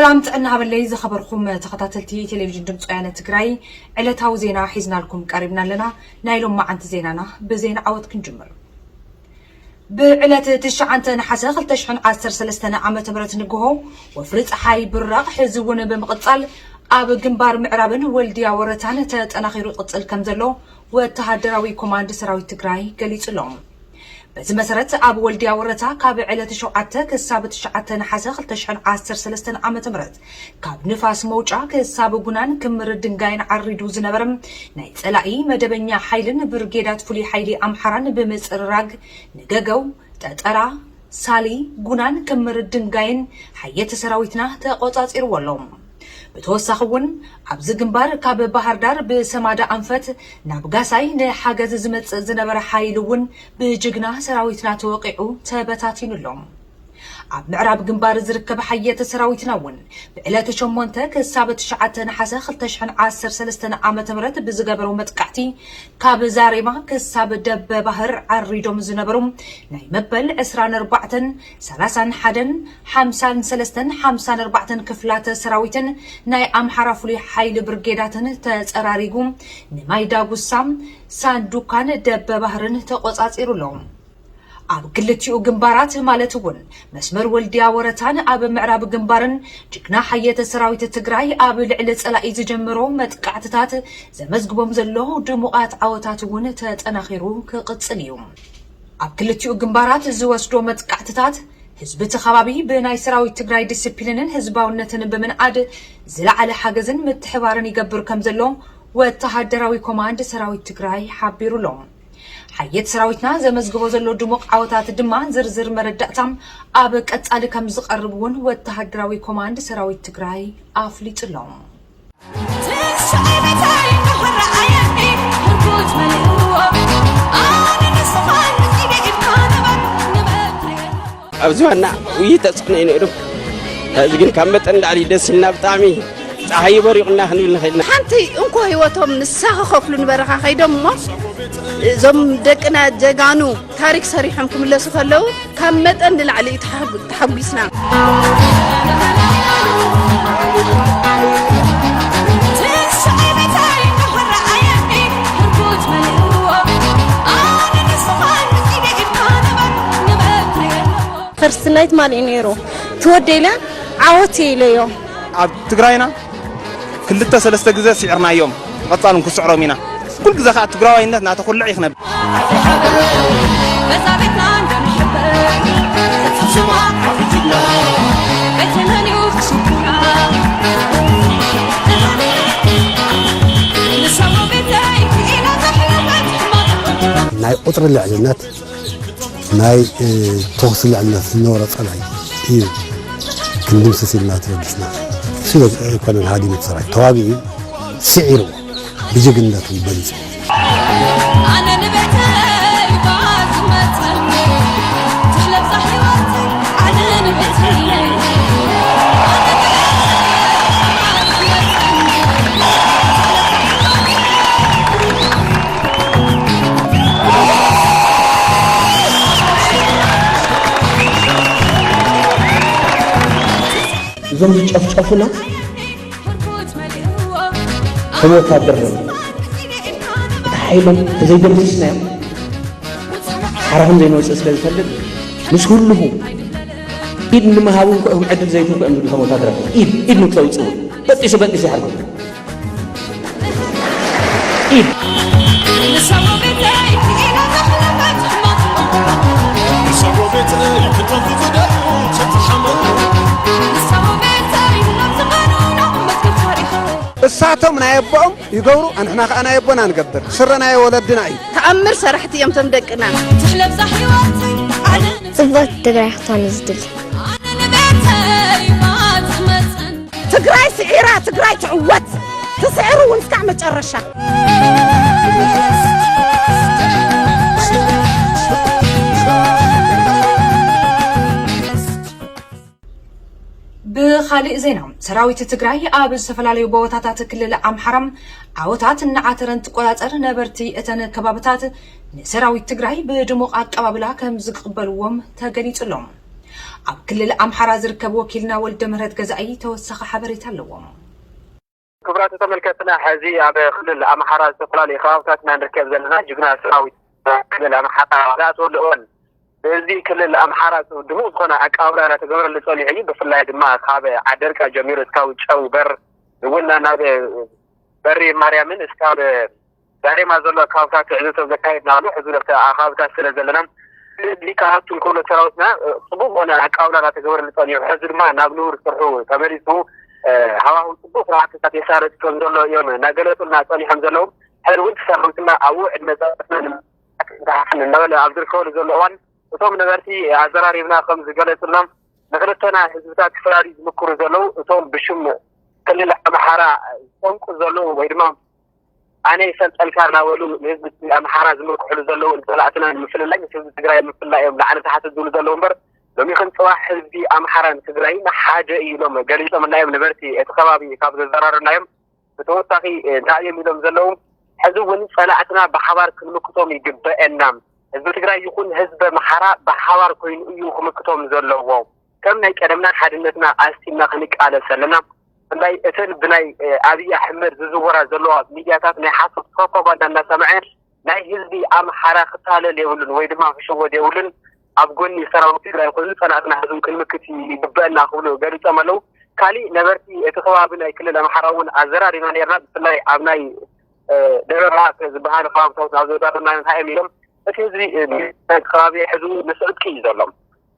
ሰላም ጥዕና ሃበለይ ዝኸበርኩም ተኸታተልቲ ቴሌቪዥን ድምፂ ወያነ ትግራይ፣ ዕለታዊ ዜና ሒዝናልኩም ቀሪብና ኣለና። ናይ ሎማዓንቲ ዜናና ብዜና ዓወት ክንጅምር። ብዕለት ትሽዓተ ነሓሰ ክልተ ሽሕን ዓሰርተ ሰለስተን ዓመተ ምህረት ንግሆ ወፍሪ ፀሓይ ብራቕ ሕዚ እውን ብምቕፃል ኣብ ግንባር ምዕራብን ወልድያ ወረታን ተጠናኺሩ ይቕፅል ከም ዘሎ ወተሃደራዊ ኮማንድ ሰራዊት ትግራይ ገሊፁ ኣሎ። በዚ መሰረት ኣብ ወልድያ ወረታ ካብ ዕለት ሸውዓተ ክሳብ ትሽዓተ ነሓሰ ክልተ ሽሕን ዓሰርተ ሰለስተን ዓመተ ምህረት ካብ ንፋስ መውጫ ክሳብ ጉናን ክምር ድንጋይን ዓሪዱ ዝነበረ ናይ ጸላኢ መደበኛ ሓይልን ብርጌዳት ፍሉይ ሓይሊ ኣምሓራን ብምጽርራግ ንገገው፣ ጠጠራ፣ ሳሊ፣ ጉናን ክምር ድንጋይን ሓየት ሰራዊትና ተቆጻጺርዎ ኣሎ። ብተወሳኺ እውን ኣብዚ ግንባር ካብ ባህር ዳር ብሰማዳ ኣንፈት ናብ ጋሳይ ንሓገዝ ዝመጽእ ዝነበረ ሓይሊ እውን ብጅግና ሰራዊትና ተወቂዑ ተበታቲኑ ኣሎ። ኣብ ምዕራብ ግንባር ዝርከብ ሓየት ሰራዊትና እውን ብዕለት ሸሞንተ ክሳብ ትሽዓተ ነሓሰ ክልተ ሽሕን ዓሰርተ ሰለስተን ዓመተ ምህረት ብዝገበረው መጥቃዕቲ ካብ ዛሬማ ክሳብ ደበ ባህር ዓሪዶም ዝነበሩ ናይ መበል ዕስራን ኣርባዕተን፣ ሰላሳን ሓደን፣ ሓምሳን ሰለስተን፣ ሓምሳን ኣርባዕተን ክፍላተ ሰራዊትን ናይ ኣምሓራ ፍሉይ ሓይሊ ብርጌዳትን ተጸራሪጉ ንማይ ዳጉሳ፣ ሳንዱካን ደበ ባህርን ተቆጻጺሩ ኣሎ። ኣብ ክልቲኡ ግንባራት ማለት እውን መስመር ወልድያ ወረታን ኣብ ምዕራብ ግንባርን ጅግና ሓየተ ሰራዊት ትግራይ ኣብ ልዕሊ ጸላኢ ዝጀመሮ መጥቃዕትታት ዘመዝግቦም ዘሎ ድሙቓት ዓወታት እውን ተጠናኺሩ ክቕጽል እዩ። ኣብ ክልቲኡ ግንባራት ዝወስዶ መጥቃዕትታት ህዝቢ እቲ ከባቢ ብናይ ሰራዊት ትግራይ ዲስፕሊንን ህዝባውነትን ብምንኣድ ዝለዓለ ሓገዝን ምትሕባርን ይገብር ከም ዘሎ ወተሃደራዊ ኮማንድ ሰራዊት ትግራይ ሓቢሩ ኣሎ። ሓየት ሰራዊትና ዘመዝግቦ ዘሎ ድሙቕ ዓወታት ድማ ዝርዝር መረዳእታ ኣብ ቀጻሊ ከም ዝቐርብ እውን ወተሃደራዊ ኮማንድ ሰራዊት ትግራይ ኣፍሊጡ ኣሎ። ኣብዚ ዋና ውይይት ተጽዕኖ እዩ ነይሩ። እዚ ግን ካብ መጠን ላዕሊ ደስ ኢልና፣ ብጣዕሚ ፀሓይ በሪቑና ክንብል ንኽእል ኢና። ሓንቲ እንኮ ህይወቶም ንሳ ክኸፍሉ ንበረኻ ከይዶም እሞ፣ እዞም ደቅና ጀጋኑ ታሪክ ሰሪሖም ክምለሱ ከለዉ ካብ መጠን ንላዕሊ እዩ ተሓጉ-፣ ተሓጒስና። ፈርስት ናይት ማን እዩ ነይሩ? ትወደይ ኢለ ዓወት እየ ኢለዮ። ኣብ ትግራይና ክልተ ሰለስተ ግዜ ስዒርናዮም፣ ብቐጻል እውን ክስዕሮም ኢና። ኩሉ ግዜ ከኣ ትግራዋይነት እናተኹልዕ እዩ ክነብር። ናይ ቁጽሪ ልዕልነት፣ ናይ፣ እ፣ ተኹሲ ልዕልነት ዝነበሮ ጸላኢ እዩ ክንድምስስ ኢልና ተበጊስና። እሱ ኣይኮነን ሃዲሙ እቲ ሰራዊት፣ ተዋጊኡ ስዒሩ ብጅግንነቱ በሊጹ። ኣነ ንቤተይ እባ ዝመጸኒ፣ ትሕለብዛ ህይወተይ፣ ኣነ ንቤተይ። እዞም ዝጨፍጨፉና ከም ወታደር ነው። እቲ ሓይሎም ተዘይደምሲስናዮም ሓራኹም ዘይንወፅእ ስለ ዝፈልጥ ምስ ህልኹ ኢድ ንምሃቡ እንኳ ኢኹም ዕድል ዘይትህቡ እዮም ዝብሉ ከም ወታደራት። ኢድ፣ ኢድ ንክተውፅኡ በጢሱ በጢሱ ይሓርኩም። ኢድ። እሳቶም ናይ ኣቦኦም ይገብሩ፣ ኣንሕና ከዓ ናይ ኣቦና ንገብር። ስረ ናይ ወለድና እዩ። ተኣምር ሰራሕቲ እዮም እቶም ደቅና። ትሕለብዛ ህይወት ኣነ ጽብቕቲ ትግራይ ክትኮን እዩ ዝድሊ። ኣነ ንቤተይ ባትመጽን። ትግራይ ስዒራ፣ ትግራይ ትዕወት። ትስዕሩ እውን እስካዕ መጨረሻ። ብኻሊእ ዜና፣ ሰራዊት ትግራይ ኣብ ዝተፈላለዩ ቦታታት ክልል ኣምሓራ ዓወታት እናዓተረ እንትቆጻጸር፣ ነበርቲ እተን ከባብታት ንሰራዊት ትግራይ ብድሙቕ ኣቀባብላ ከም ዝቕበልዎም ተገሊጹ ኣሎ። ኣብ ክልል ኣምሓራ ዝርከብ ወኪልና ወልደ ምህረት ገዛኢ ተወሳኺ ሓበሬታ ኣለዎም። ክቡራት ተመልከትና፣ ሕዚ ኣብ ክልል ኣምሓራ ዝተፈላለዩ ከባብታት ኢና ንርከብ ዘለና። ጅግና ሰራዊት ክልል ኣምሓራ ዝኣተወሉ እዋን፣ በዚ ክልል ኣምሓራ ድሙቕ ዝኾነ ኣቀባብላ እናተገበረሉ ጸኒሑ እዩ። ብፍላይ ድማ ካብ ዓደርቃ ጀሚሩ እስካብ ጨው በር፣ እውን ናብ በሪ ማርያምን እስካብ ዛሬማ ዘሎ ኣካባብታት ትዕዝብቶ ዘካየድና ኣሎ። ሕዚ ለተ ኣኻብታት ስለ ዘለና፣ እዚ ከኣቱ እንከሎ ሰራዊትና፣ እ፣ ጽቡቅ ዝኾነ ኣቀባብላ እናተገበረሉ ጸኒሑ፣ ሕዚ ድማ ናብ ንቡር ስርሑ ተመሊሱ፣ እ፣ ሃዋህው ጽቡቅ ስራሕትታት የሳለጥ ከም ዘሎ እዮም እናገለጹልና ጸኒሖም ዘለዉ። ሕዚ እውን ሰራዊትና ኣብኡ ዕድመ ጸጥታና ንምሕዳሕን እናበለ ኣብ ዝርከበሉ ዘሎ እዋን፣ እቶም ነበርቲ ኣዘራሪብና ከም ዝገለጹልና፣ ንክልተና ህዝብታት ክፈላልዩ ዝምክሩ ዘለዉ፣ እቶም ብሽም ክልል ኣምሓራ ዝጠንቁ ዘለዉ ወይ ድማ ኣነ ይፈልጠልካ እናበሉ ንህዝቢ ኣምሓራ ዝምርኩሕሉ ዘለዉ፣ ንጸላእትና ንምፍልላይ ምስ ህዝቢ ትግራይ ንምፍልላይ እዮም ላዕሊ ታሕቲ ዝብሉ ዘለዉ እምበር፣ ሎሚኽን ጽባሕ ህዝቢ ኣምሓራን ትግራይን ሓደ እዩ ኢሎም ገሊጾምልና እዮም ነበርቲ እቲ ከባቢ ካብ ዘዘራረብናዮም። ብተወሳኺ፣ እ፣ እንታይ እዮም ኢሎም ዘለዉ? ሕዚ እውን ጸላእትና ብሓባር ክንምክቶም ይግበአና። ህዝቢ ትግራይ ይኹን ህዝቢ ኣምሓራ ብሓባር ኮይኑ እዩ ክምክቶም ዘለዎ። ከም ናይ ቀደምና ሓድነትና ኣስጢምና ክንቃለስ ኣለና። ብፍላይ እተን ብናይ፣ እ፣ ኣብይ ኣሕመድ ዝዝወራ ዘለዋ ሚድያታት ናይ ሓሶት ፕሮፓጋንዳ እናሰምዐ ናይ ህዝቢ ኣምሓራ ክታለል የብሉን ወይ ድማ ክሽወድ የብሉን። ኣብ ጎኒ ሰራዊት ትግራይ ኮይኑ ጸላእትና ሕዚ እውን ክንምክት ይግበአና ክብሉ ገሊጾም ኣለዉ። ካሊእ ነበርቲ እቲ ከባቢ ናይ ክልል ኣምሓራ እውን ኣዘራሪብና ነርና። ብፍላይ ኣብ ናይ፣ እ፣ ደብረ ብርሃን ዝበሃል ከባብታት ናብ ዘዛረብና እንታይ እዮም ኢሎም፣ እቲ ህዝቢ፣ እ፣ ናይቲ ከባቢ ሕዚ እውን ምስ ዕጥቂ እዩ ዘሎ።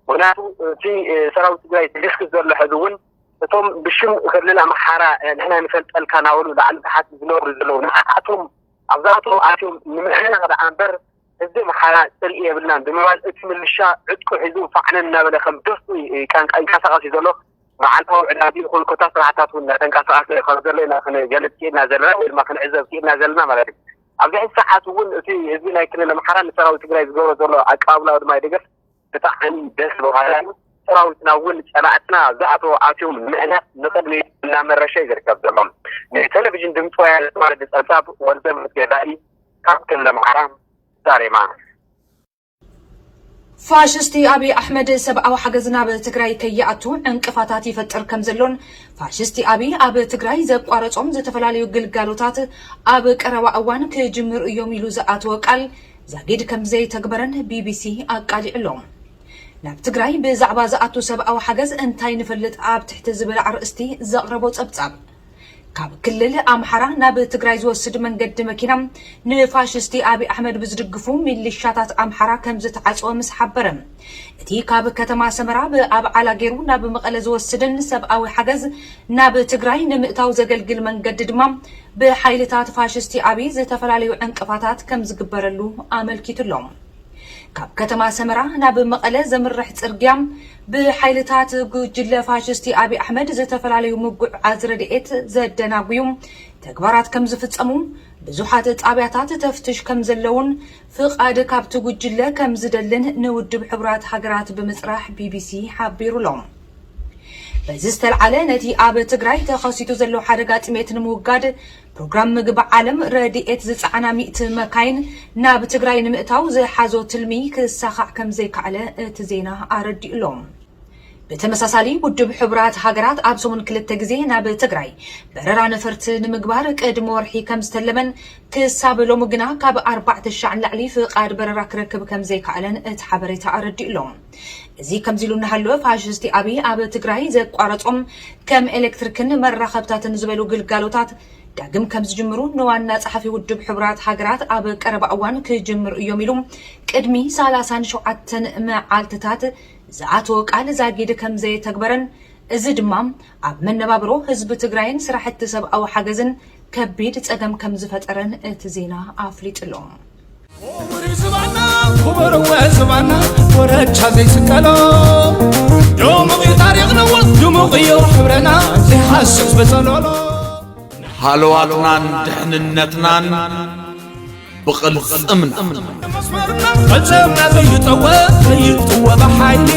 ምኽንያቱ እቲ፣ እ፣ ሰራዊት ትግራይ ዝልክት ዘሎ ሕዚ እውን እቶም ብሽም ክልል ኣምሓራ፣ እ፣ ንሕና ንፈልጠልካ እናበሉ ላዕሊ ታሕቲ ዝነብሩ ዘለዉ ንዓኣቶም ኣብዛቶም ኣትዮም ንምሕናቕ ደኣ እምበር ህዝቢ ኣምሓራ ጽልኢ የብልናን ብምባል እቲ ምልሻ ዕጥቁ ሒዙ ፋዕነን እናበለ ከም ደስቱ ይ-፣ ቃንቃ ይንቀሳቐስ እዩ ዘሎ። መዓልታዊ ዕዳጊ ይኹን ኮታ ስራሕታት እውን እናተንቀሳቐሰ ከም ዘሎ ኢና ክንገልጽ ክኢልና ዘለና ወይ ድማ ክንዕዘብ ክኢልና ዘለና ማለት እዩ። ኣብዚ ሕዚ ሰዓት እውን እቲ ህዝቢ ናይ ክልል ኣምሓራ ንሰራዊት ትግራይ ዝገብሮ ዘሎ ኣቀባብላ ድማ ይደገፍ ብጣዕሚ ደስ በሃሊ እዩ። ሰራዊትና እውን ጸላእትና ዝኣተዎ ኣትዮም ምዕናት ንቕድሚት እናመረሸ እዩ ዝርከብ ዘሎ። ንቴሌቪዥን ድምፂ ወያነ ተዋረዲ ጸብጻብ ወልደ መስገዳኢ ካብ ክልል ኣምሓራ ዛሬማ። ፋሽስቲ ኣብይ ኣሕመድ ሰብኣዊ ሓገዝ ናብ ትግራይ ከይኣቱ ዕንቅፋታት ይፈጥር ከም ዘሎን ፋሽስቲ ኣብይ ኣብ ትግራይ ዘቋረጾም ዝተፈላለዩ ግልጋሎታት ኣብ ቀረባ እዋን ክጅምሩ እዮም ኢሉ ዝኣተወ ቃል ዛጊድ ከም ዘይተግበረን ቢቢሲ ኣቃሊዑ ኣሎ። ናብ ትግራይ ብዛዕባ ዝኣቱ ሰብኣዊ ሓገዝ እንታይ ንፈልጥ ኣብ ትሕቲ ዝብል ኣርእስቲ ዘቕረቦ ጸብጻብ፣ ካብ ክልል ኣምሓራ ናብ ትግራይ ዝወስድ መንገዲ መኪና ንፋሽስቲ ኣብይ ኣሕመድ ብዝድግፉ ሚሊሻታት ኣምሓራ ከም ዝተዓጽወ ምስ ሓበረ፣ እቲ ካብ ከተማ ሰመራ ብኣብዓላ ገይሩ ናብ መቐለ ዝወስድን ሰብኣዊ ሓገዝ ናብ ትግራይ ንምእታው ዘገልግል መንገዲ ድማ ብሓይልታት ፋሽስቲ ኣብይ ዝተፈላለዩ ዕንቅፋታት ከም ዝግበረሉ ኣመልኪቱ ኣሎ። ካብ ከተማ ሰመራ ናብ መቐለ ዘምርሕ ጽርግያ ብሓይልታት ጉጅለ ፋሽስቲ ኣብይ ኣሕመድ ዝተፈላለዩ ምጉዕዓዝ ረድኤት ዘደናጉዩ ተግባራት ከም ዝፍጸሙ፣ ብዙሓት ጣብያታት ተፍትሽ ከም ዘለውን ፍቓድ ካብቲ ጉጅለ ከም ዝደልን ንውድብ ሕቡራት ሃገራት ብምጽራሕ ቢቢሲ ሓቢሩ ኣሎ። በዚ ዝተልዓለ ነቲ ኣብ ትግራይ ተኸሲቱ ዘሎ ሓደጋ ጥሜት ንምውጋድ ፕሮግራም ምግቢ ዓለም ረድኤት ዝጸዓና ሚእቲ መካይን ናብ ትግራይ ንምእታው ዝሓዞ ትልሚ ክሳኻዕ ከም ዘይከኣለ እቲ ዜና ኣረዲኡ ኣሎ። ብተመሳሳሊ ውድብ ሕቡራት ሃገራት ኣብ ሰሙን ክልተ ግዜ ናብ ትግራይ በረራ ነፈርቲ ንምግባር ቅድሚ ወርሒ ከም ዝተለመን ክሳብ ሎሚ ግና ካብ ኣርባዕተ ሻዕ ንላዕሊ ፍቓድ በረራ ክረክብ ከም ዘይከኣለን እቲ ሓበሬታ ኣረዲኡ ኣሎ። እዚ ከምዚ ኢሉ እናሃለወ ፋሽስቲ ኣብይ ኣብ ትግራይ ዘቋረጾም ከም ኤሌክትሪክን መራኸብታትን ዝበሉ ግልጋሎታት ዳግም ከም ዝጅምሩ ንዋና ጸሓፊ ውድብ ሕቡራት ሃገራት ኣብ ቀረባ እዋን ክጅምሩ እዮም ኢሉ ቅድሚ ሰላሳን ሸውዓተን መዓልትታት ዝኣተወ ቃል ዛጊድ ከም ዘየተግበረን እዚ ድማ ኣብ መነባብሮ ህዝቢ ትግራይን ስራሕቲ ሰብኣዊ ሓገዝን ከቢድ ጸገም ከም ዝፈጠረን እቲ ዜና ኣፍሊጡ ኣሎ። ክቡር ዝባና ክቡር ወ ዝባና ወረቻ ዘይስቀሎ ድሙቕ እዩ ታሪኽና ድሙቕ እዩ ሕብረና ዘይሓስስ በጸሎሎ። ሃለዋትናን ድሕንነትናን ብቕልጽምና። መስመርና ቅልጽምና ዘይጠወ ዘይጥወ ብሓይሊ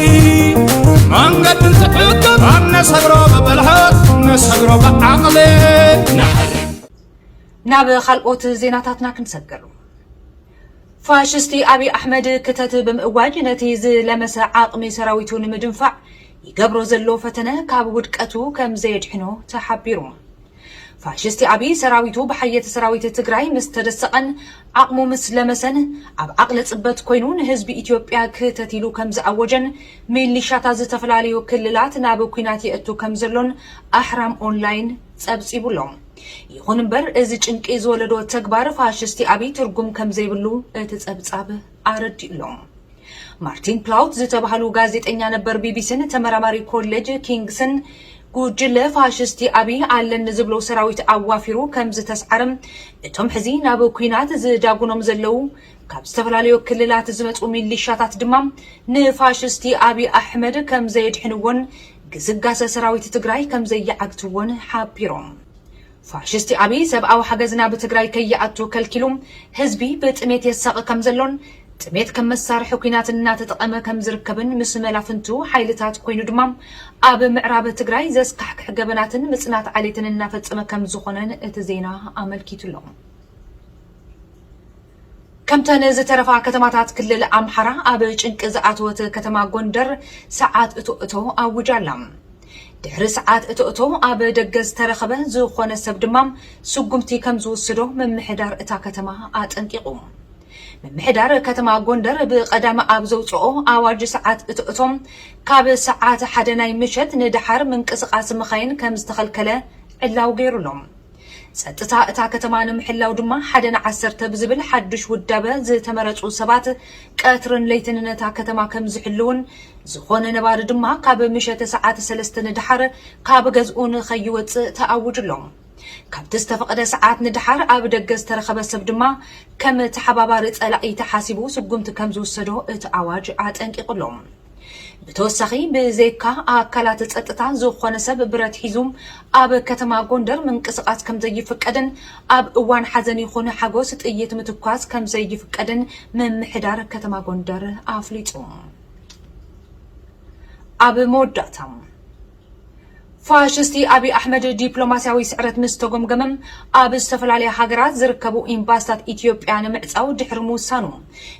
መንገዲ እንትሕግር ኣነሰግሮ ብብልሓት ነሰግሮ ብዓቕሊ። ናብ ካልኦት ዜናታትና ክንሰግር። ፋሽስቲ ኣብይ ኣሕመድ ክተት ብምእዋጅ ነቲ ዝለመሰ ዓቕሚ ሰራዊቱ ንምድንፋዕ ይገብሮ ዘሎ ፈተነ ካብ ውድቀቱ ከም ዘየድሕኖ ተሓቢሩ። ፋሽስቲ ኣብይ ሰራዊቱ ብሓየት ሰራዊት ትግራይ ምስ ተደሰቐን ዓቕሙ ምስ ለመሰን ኣብ ዓቕሊ ጽበት ኮይኑ ንህዝቢ ኢትዮጵያ ክተት ኢሉ ከም ዝኣወጀን ሚሊሻታት ዝተፈላለዩ ክልላት ናብ ኲናት የእቱ ከም ዘሎን ኣሕራም ኦንላይን ጸብጺቡ ኣሎ። ይኹን እምበር እዚ ጭንቂ ዝወለዶ ተግባር ፋሽስቲ ኣብይ ትርጉም ከም ዘይብሉ እቲ ጸብጻብ ኣረዲኡ ኣሎ። ማርቲን ፕላውት ዝተባህሉ ጋዜጠኛ ነበር ቢቢሲን ተመራማሪ ኮሌጅ ኪንግስን ጉጅለ ፋሽስቲ ኣብይ ኣለኒ ዝብሎ ሰራዊት ኣዋፊሩ ከም ዝተስዓረ እቶም ሕዚ ናብ ኲናት ዝዳጉኖም ዘለዉ ካብ ዝተፈላለዩ ክልላት ዝመፁ ሚሊሻታት ድማ ንፋሽስቲ ኣብይ ኣሕመድ ከም ዘየድሕንዎን ግስጋሰ ሰራዊት ትግራይ ከም ዘየዓግትዎን ሓቢሮም። ፋሽስቲ ኣብይ ሰብኣዊ ሓገዝ ናብ ትግራይ ከይኣቱ ከልኪሉ ህዝቢ ብጥሜት የሳቒ ከም ዘሎን ጥሜት ከም መሳርሒ ኲናት እናተጠቐመ ከም ዝርከብን ምስ መላፍንቱ ሓይልታት ኮይኑ ድማ ኣብ ምዕራብ ትግራይ ዘስካሕክሕ ገበናትን ምፅናት ዓሌትን እናፈፀመ ከም ዝኾነን እቲ ዜና ኣመልኪቱ ኣሎ። ከምተን ዝተረፋ ከተማታት ክልል ኣምሓራ ኣብ ጭንቂ ዝኣተወት ከተማ ጎንደር ሰዓት እቶ እቶ ኣውጃ ኣላ። ድሕሪ ሰዓት እቶ እቶ ኣብ ደገ ዝተረኸበ ዝኾነ ሰብ ድማ ስጉምቲ ከም ዝውስዶ ምምሕዳር እታ ከተማ ኣጠንቂቑ። ምምሕዳር ከተማ ጎንደር ብቐዳም ኣብ ዘውፅኦ ኣዋጅ ሰዓት እቶ እቶ ካብ ሰዓት ሓደ ናይ ምሸት ንደሓር ምንቅስቓስ መኻይን ከም ዝተኸልከለ ዕላው ገይሩሎም። ጸጥታ እታ ከተማ ንምሕላው ድማ ሓደ ንዓሰርተ ብዝብል ሓድሽ ውዳበ ዝተመረጹ ሰባት ቀትርን ለይትን ነታ ከተማ ከም ዝሕልውን ዝኾነ ነባሪ ድማ ካብ ምሸተ ሰዓት ሰለስተ ንድሓር ካብ ገዝኡ ንኸይወጽእ ተኣውጅሎም። ካብቲ ዝተፈቐደ ሰዓት ንድሓር ኣብ ደገ ዝተረኸበ ሰብ ድማ ከም ተሓባባሪ ጸላኢ ተሓሲቡ ስጉምቲ ከም ዝውሰዶ እቲ ኣዋጅ ኣጠንቂቑሎም። ብተወሳኺ ብዘይካ ኣካላት ጸጥታ ዝኾነ ሰብ ብረት ሒዙ ኣብ ከተማ ጎንደር ምንቅስቓስ ከም ዘይፍቀድን ኣብ እዋን ሓዘን ይኹን ሓጎስ ጥይት ምትኳስ ከም ዘይፍቀድን ምምሕዳር ከተማ ጎንደር ኣፍሊጡ። ኣብ መወዳእታ ፋሽስቲ ኣብይ ኣሕመድ ዲፕሎማስያዊ ስዕረት ምስ ተጎምገመ ኣብ ዝተፈላለያ ሃገራት ዝርከቡ ኤምባስታት ኢትዮጵያ ንምዕጻው ድሕሪ ምውሳኑ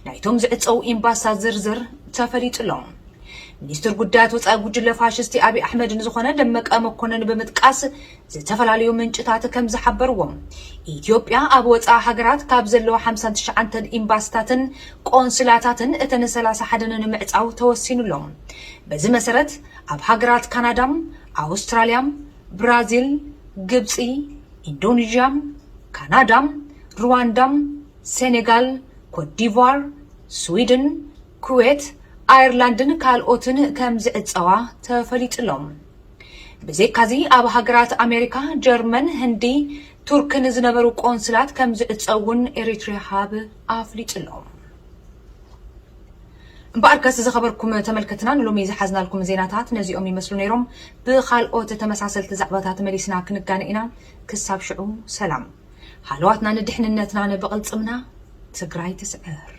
ናይቶም ዝዕጸው ኤምባስታት ዝርዝር ተፈሊጡ ኣሎ። ሚኒስትር ጉዳያት ወጻኢ ጉጅለ ፋሽስቲ ኣብይ ኣሕመድ ንዝኾነ ደመቀ መኮንን ብምጥቃስ ዝተፈላለዩ ምንጭታት ከም ዝሓበርዎ ኢትዮጵያ ኣብ ወጻኢ ሃገራት ካብ ዘለዋ ሓምሳን ትሽዓተን ኤምባስታትን ቆንስላታትን እተን ሰላሳ ሓደን ንምዕጻው ተወሲኑሎም። በዚ መሰረት ኣብ ሃገራት ካናዳም ኣውስትራልያም ብራዚል ግብጺ ኢንዶኔዥያም ካናዳም ሩዋንዳም ሴኔጋል ኮትዲቯር ስዊድን ኩዌት ኣየርላንድን ካልኦትን ከም ዝዕጸዋ ተፈሊጡሎም። ብዘይካዚ ኣብ ሃገራት ኣሜሪካ ጀርመን ህንዲ ቱርክን ዝነበሩ ቆንስላት ከም ዝዕጸውን ኤሪትሪያ ሃብ ኣፍሊጡሎም። እምበኣርከስ ዝኸበርኩም ተመልከትና ንሎሚ ዝሓዝናልኩም ዜናታት ነዚኦም ይመስሉ ነይሮም። ብኻልኦት ተመሳሰልቲ ዛዕባታት መሊስና ክንጋነ ኢና። ክሳብ ሽዑ ሰላም። ሃለዋትና ንድሕንነትና ንብቕልጽምና ትግራይ ትስዕር።